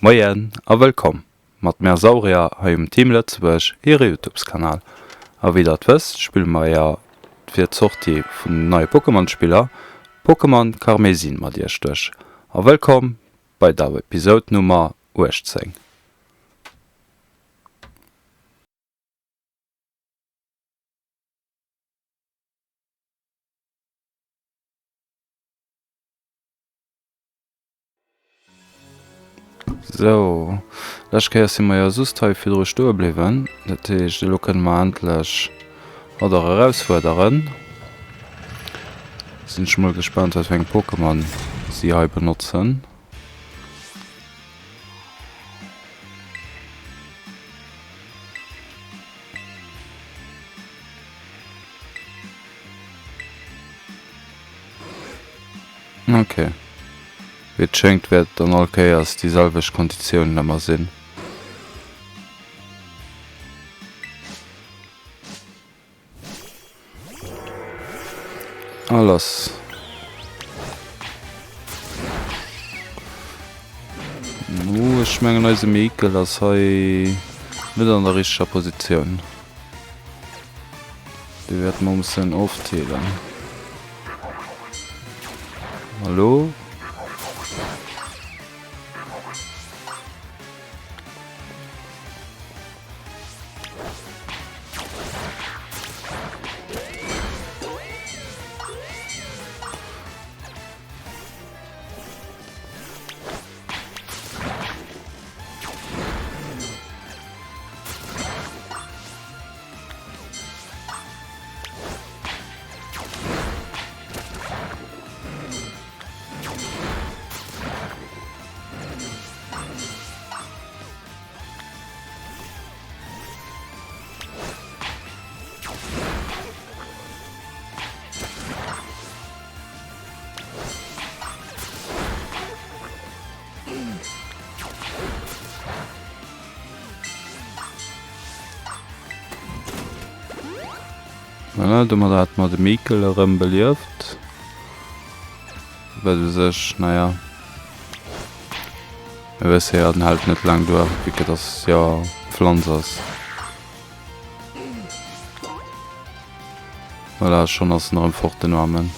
Moien a wëllkomm mat mär Saurier hei um Team Lëtzebuerg hire Youtubes Kanal. A wéi der et wësst spille mer jo fir d'Sortie vun den neie Pokémon Spiller Pokémon Karmesin mat iech duerch. A wëllkomm bei der Episode Nummer 18. Sou, lescht Kéier si mer jo just hei virdru stoe bliwwen. Dat heescht, elo kënne mer endlech hatt och erausfuerderen. Sinn ech mol gespaant, wat fir eng Pokémon si hei benotzen. Ok. Wéi et schéngt wäert et dann all Kéiers déi selwecht Konditiounen ëmmer sinn. A lass. Uh, ech mengen eise Mikel ass hei net an der richteger Positioun. Dee wäerte mer mussen ofdeelen. Hallo? Voilà, domadder hätte mer de Mikel erëm belieft. Wat u sech, naja, mir wësse jo, den hält net laang duer, vu que dass jo Pflanz ass. Voilà, schonn ass en erëm fort, den Aarmen.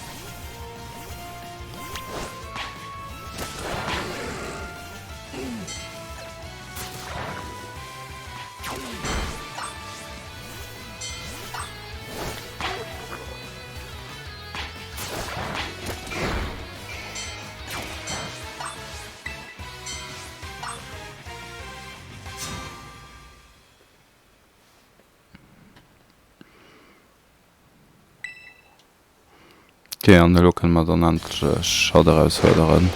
Ok, an elo kënne mer dann endlech hatt erausfuerderen.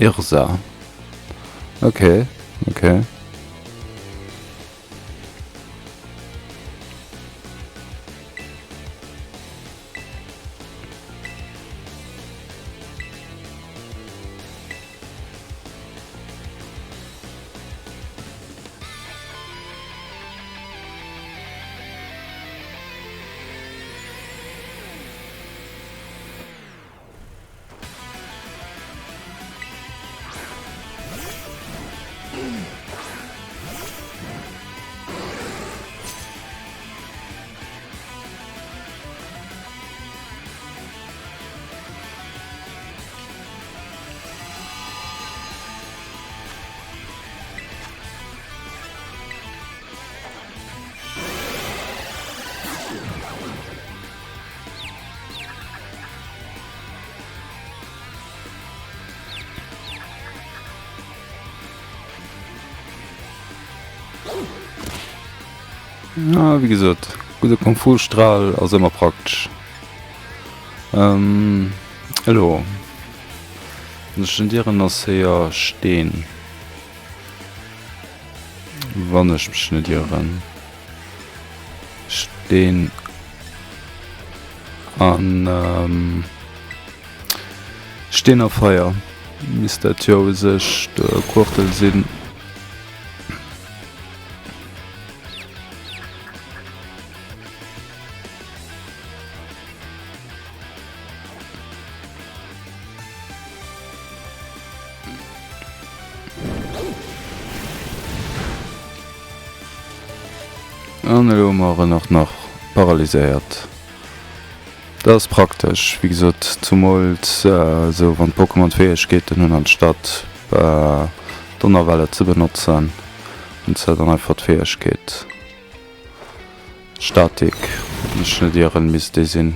Irsa. Ok, ok. Ja, wéi gesot, gudde Kung-Fu-Stral ass ëmmer praktesch. Ähm, elo. Zwëschen Dieren ass héier Steen. Wann ech mech net ieren. Steen an ähm, Steen a Feier. Misst dat jo u sech de Qurtel sinn. An elo hu mer en och nach paralyséiert. Dat ass praktesch, wéi gesot, zumools esou wann d'Pokémon d'Fäegkeeten hunn anstatt d'Donnerwelle ze benotzen, hunn se dann einfach d'Fäegkeet Statik, wann ech net ieren, misst déi sinn.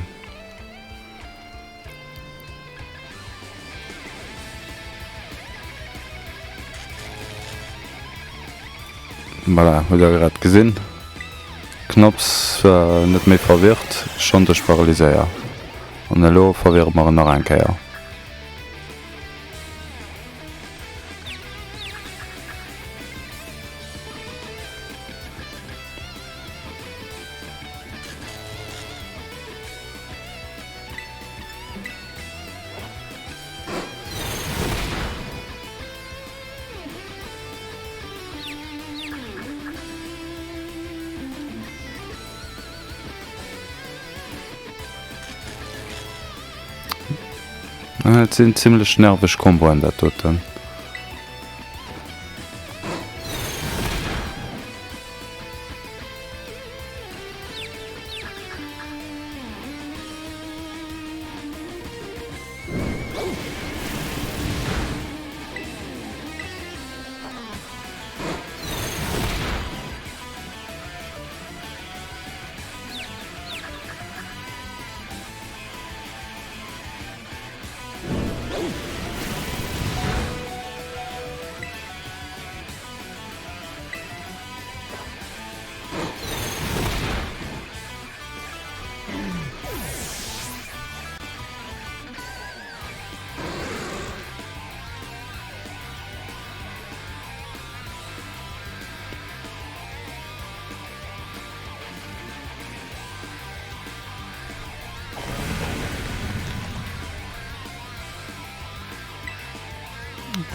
Voilà, hutt der grad gesinn. Knapps net méi verwirrt, schonn duerch Paralyséier. An elo verwirre mer en nach eng Kéier. Et sinn zimlech nerveg Komboen dat doten.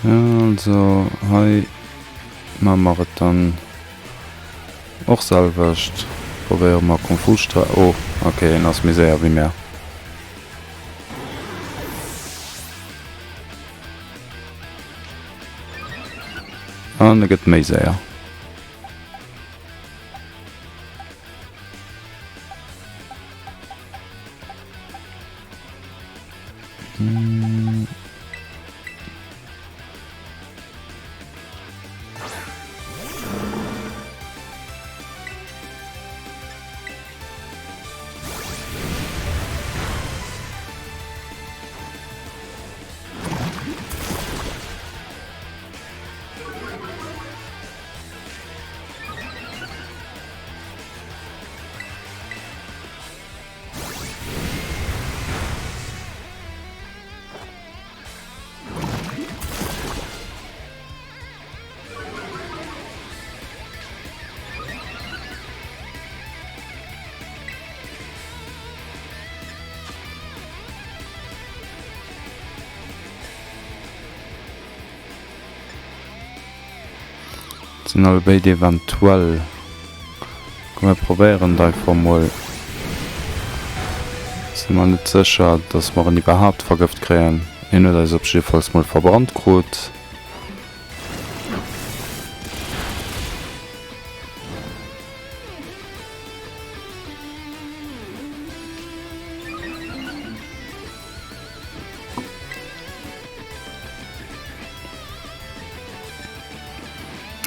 Also hei maache mer et dann och selwecht. Probéiere mer Konfustra. Oh, ok, en ass méi séier wéi mär. An e gëtt méi séier. Sinn allebéid eventuell. Komm mir probéieren et einfach mol. Si mer net sécher, dass mer en iwwerhaapt vergëft kréien. Hien huet eis op jiddefalls mol verbrannt krut.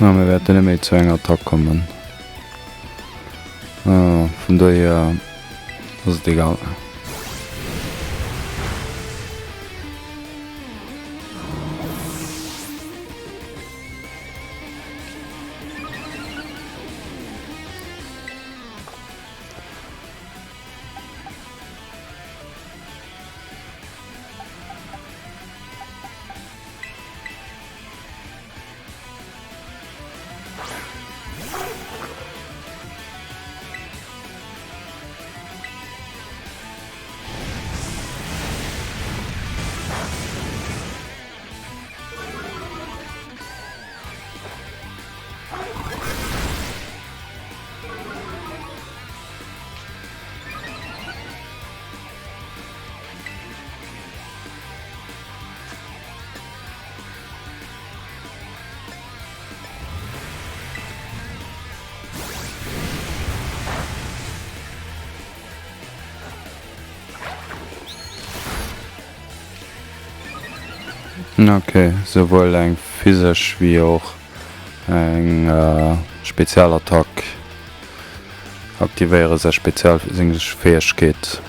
Ah, mir wäerten net méi zu enger Attack kommen. Ah, vun dohier ass et egal. Ok, souwuel eng physesch wéi och eng Spezialattack aktivéiere seng Spezial seng Fäegkeet.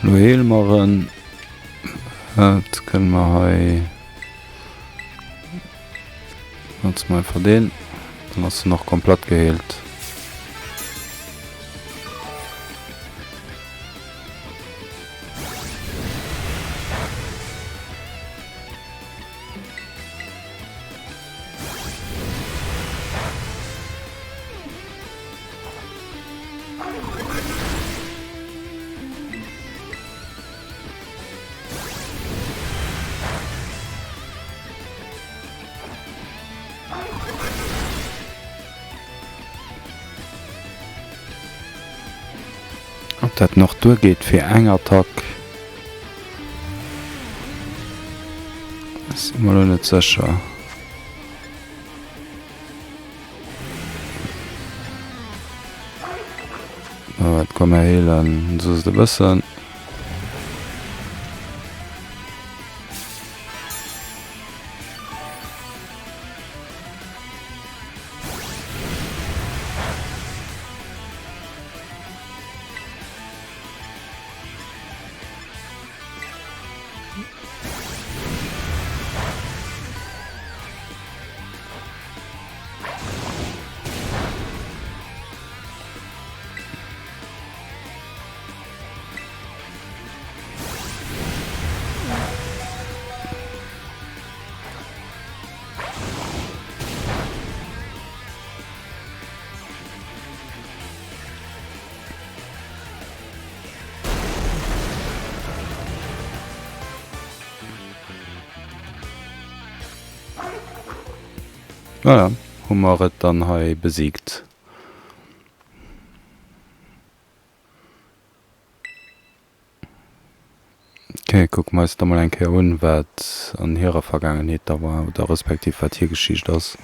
Lo heele mer en. Dat kënne mer hei. Notze mer einfach deen. Dann ass en och komplett geheelt. Ob dat nach duer geet fir eng Attack, si mer elo net sécher. Wat komm mer heelen soss e bëssen. Voilà, hu mer et dann hei besiegt. Ok, kucke mer eis da mol eng Kéier un, wat an hirer Vergaangenheet da war, oder respektiv wat hir Geschicht ass.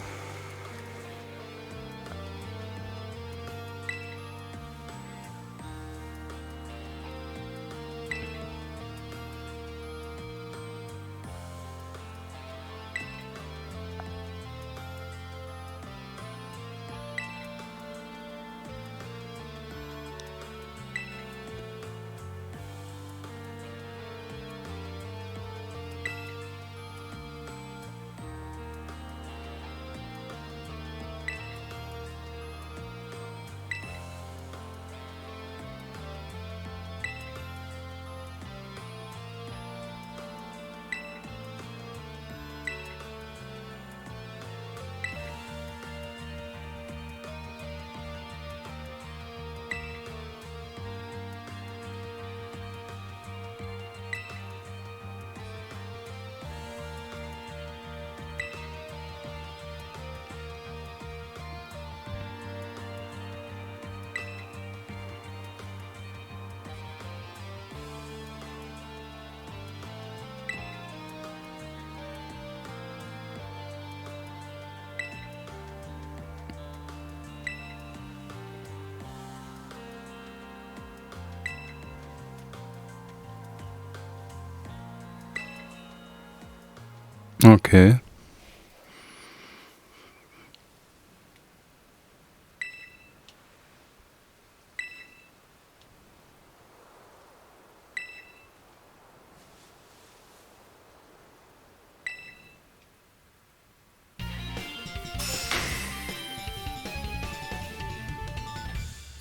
Okay.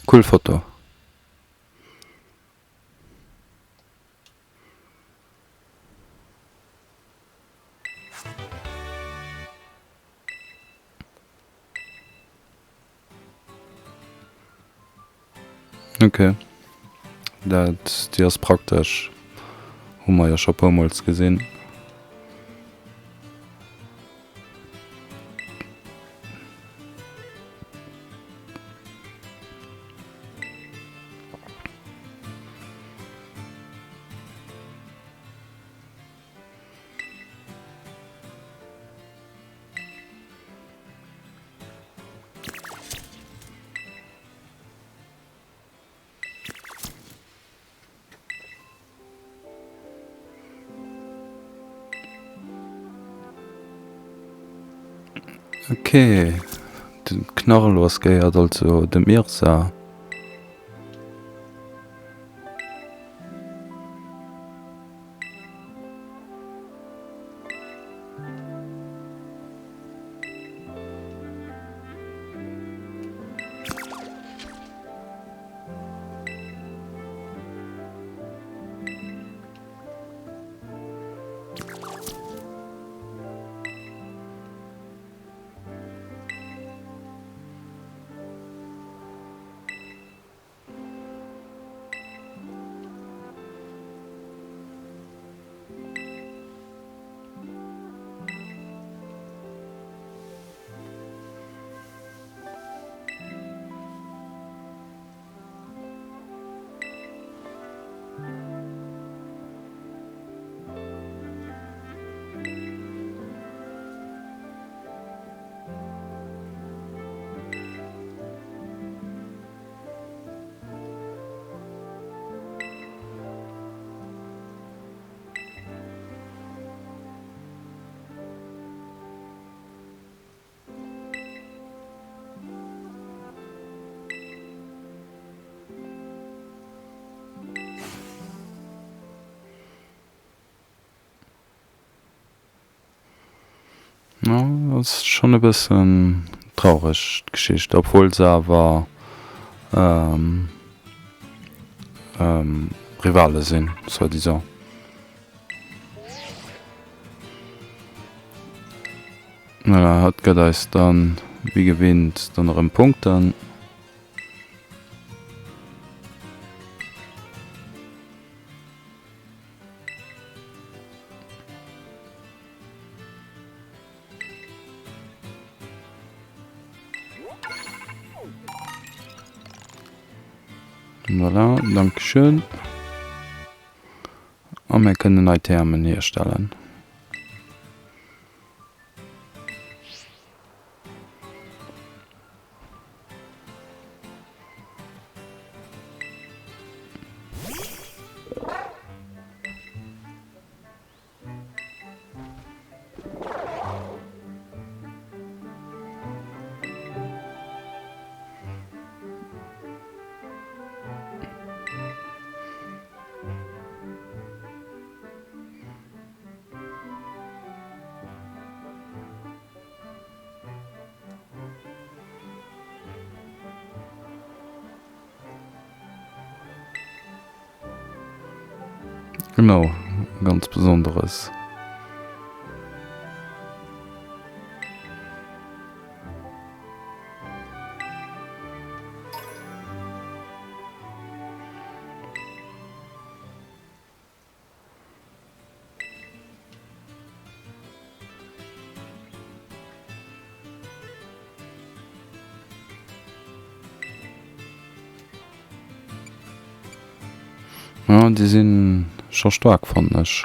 Cool Foto. Ok, dat déi ass praktesch, hu mer jo scho puermools gesinn. Ok, den Knarrlos gehéiert also dem Irsa. Ass schon e bëssen traureg d'Geschicht, obwuel se awer Rivale sinn, soi disant. Voilà, hatt gëtt eis dann wéi gewinnt dann erëm Punkten. Voilà, dankeschön. A mir kënnen nei Thermen hierstellen. Genau, e ganz besonderes. Ja, déi sinn scho staark fannen ech.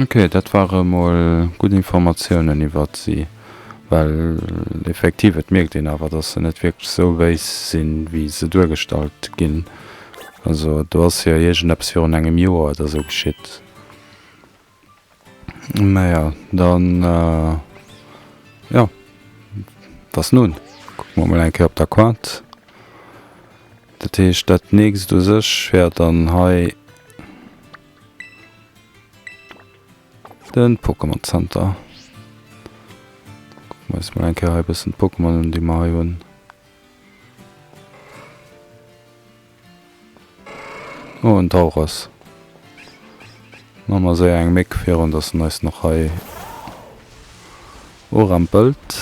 Ok, dat ware mol gutt Informatiounen iwwert si, well effektiv, et mierkt een awer, dass se net wierklech sou béis sinn, wéi se duergestallt ginn. Also do ass jo iergendeppes virun engem Joer oder sou geschitt. Naja, dann, jo, was nun? Kucke mer mol eng Kéier op der Kaart. Dat heescht, dat nächst u sech wär dann hei de Pokémon Center. Kucke mer eis mol eng Kéier hei e bëssen d'Pokémon un, déi mer hei hunn. Oh, en Tauros. Maache mer séier eng Méck, virun dass en eis nach hei urempelt.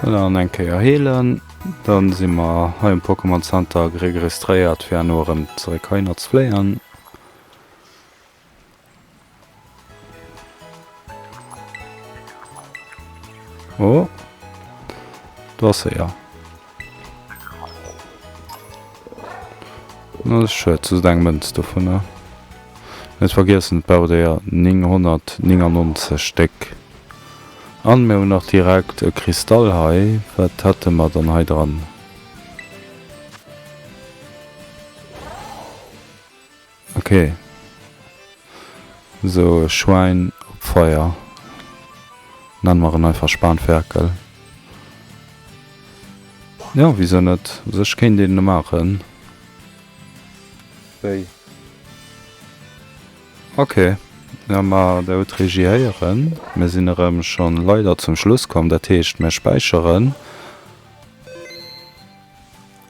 An eng Kéier heelen. Dann si mer hei um Pokémon Center registréiert fir herno erëm zeréck heihinner ze fléien. Oh. Do ass se ja. Dat ass schued, just eng Mënz dovunner. Net vergiessen, et brauch der 999 Stéck. An mir hunn nach direkt e Kristall hei. Wat hätte mer dann hei dran? Ok. Sou e Schwäin op Feier. Nennen mer en einfach Spanferkel. Jo, wisou net? U sech kéint een e maachen. Wéi? Ok, jo ma der hutt d'Regie héieren. Mir sinn erëm schonn leider zum Schluss komm. Dat heescht mir späicheren.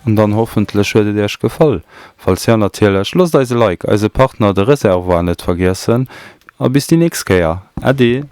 An dann hoffentlech huet et iech gefall. Falls jo natierlech, loosst eis e Like, eise Partner de Reservoir net vergiessen a bis déi nächst Kéier. Äddi!